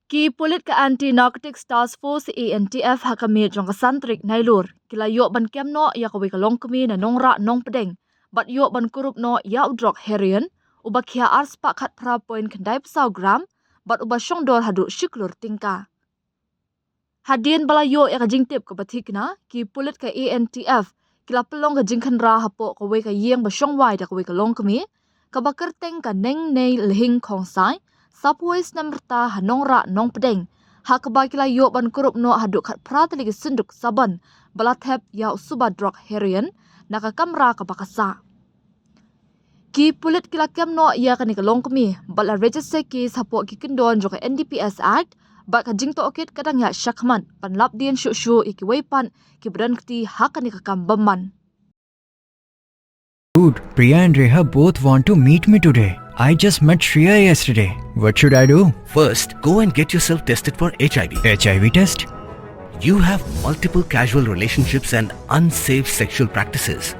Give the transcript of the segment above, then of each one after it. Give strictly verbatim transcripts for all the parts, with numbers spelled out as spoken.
Ki pulit ka Anti Narcotics Task Force, A N T F, ha ka miet jong ka san tarik Nailur ki la ïoh ban kem noh ïa kawei ka longkmie na Nongrah Nongpdeng bad ïoh ban kurup noh ïa u drok heroin uba khia ar spah khatphra point khyndai phew saw gram bad uba shong dor haduh shi klur tyngka. Hadien ba la ïoh ïa ka jingtip kaba thikna, ki pulit ka A N T F ki la pynlong ka jingkhynra hapoh kawei ka ïing ba shong wai da kawei ka longkmie kaba kyrteng ka Nengnei Lhing Khongsai, saphew wei snem rta, ha Nongrah Nongpdeng, ha kaba ki la ïoh ban kurup noh haduh khatphra tylli ki synduk sabon ba la thep ïa u suba drok heroin na ka kamra kaba ka sah. Ki pulit ki la kem noh ïa kane ka longkmie bad la register case hapoh ki kyndon jong ka N D P S Act bad ka jingtohkit ka dang ïaid shakhmat ban lap dien shuh shuh ïa kiwei pat kiba don kti ha kane ka kam bymman. Dude, Priya and Reha both want to meet me today. I just met Shreya yesterday. What should I do? First, go and get yourself tested for H I V. H I V test? You have multiple casual relationships and unsafe sexual practices.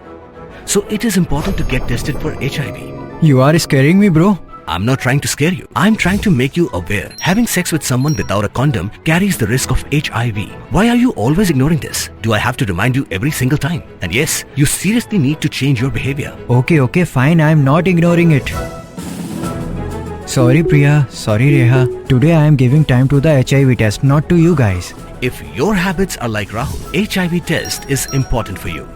So it is important to get tested for H I V. You are scaring me, bro. I'm not trying to scare you. I'm trying to make you aware. Having sex with someone without a condom carries the risk of H I V. Why are you always ignoring this? Do I have to remind you every single time? And yes, you seriously need to change your behavior. Okay, okay, fine. I'm not ignoring it. Sorry, Priya. Sorry, Reha. Today I am giving time to the H I V test, not to you guys. If your habits are like Rahul, H I V test is important for you.